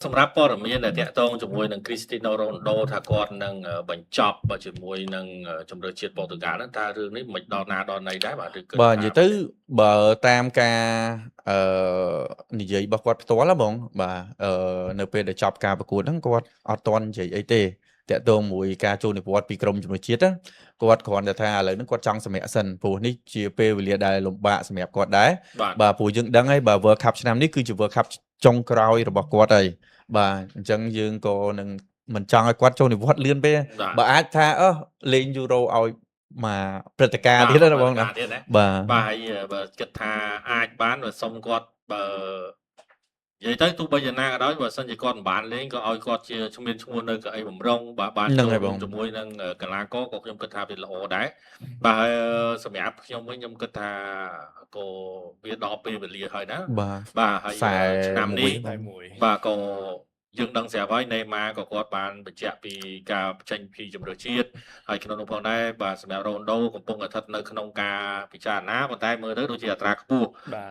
សម្រាប់ព័ត៌មានដែលតាក់ទងជាមួយនឹង Cristiano Ronaldo ថាគាត់នឹងបញ្ចប់ជាមួយនឹងជម្រើសជាតិប៉ូទុយហ្គាល់ហ្នឹងតើរឿងនេះមិនដល់ណាដល់ណីដែរបាទឬគិត បាទនិយាយទៅបើតាមការអឺនិយាយរបស់គាត់ផ្ទាល់ណាបងបាទអឺនៅពេលដែលចប់ការប្រកួតហ្នឹងគាត់អត់ទាន់និយាយអីទេតាក់ទងមួយការចូលនិវត្តន៍ពីក្រុមជម្រើសជាតិណាគាត់គ្រាន់តែថាឥឡូវហ្នឹងគាត់ចង់សម្រាកសិនព្រោះនេះជាពេលវេលាដែលលំបាកសម្រាប់គាត់ដែរ។ បាទ បាទព្រោះយើងដឹងហើយបាទ World Cup ឆ្នាំនេះគឺជា World Cup ចុងក្រោយរបស់គាត់ហើយបាទអញ្ចឹងយើងក៏នឹងមិនចង់ឲ្យគាត់ចូលនិវត្តន៍លឿនពេក បាទ បើអាចថាអឺលេងយូរ៉ូឲ្យមកព្រឹត្តិការណ៍ទៀតណាបងណា ទៀតណា បាទ បាទហើយបើគិតថាអាចបានបើសុំគាត់បើនិយាយទៅទោះបីយ៉ាងណាក៏ដោយបើសិនជាគាត់មិនបានលេងក៏ឲ្យគាត់ជាឈ្មោះឈ្មោះនៅកៅអីបំរុងបាទបាន ហ្នឹង ចូល ហើយបង រួមជាមួយនឹងកីឡាករក៏ខ្ញុំគិតថាវាល្អដែរបាទហើយសម្រាប់ខ្ញុំវិញខ្ញុំគិតថាក៏វាដល់ពេលវេលាហើយណា បាទ បាទហើយឆ្នាំនេះ 41 តែមួយ បាទក៏យើងដឹងស្រាប់ហើយណេម៉ាក៏គាត់បានបញ្ជាក់ពីការចេញពីជម្រើសជាតិហើយក្នុងនោះផងដែរបាទសម្រាប់រ៉ូណូកំពុងស្ថិតនៅក្នុងការពិចារណាប៉ុន្តែមើលទៅដូចជាអត្រាខ្ពស់ បាទ។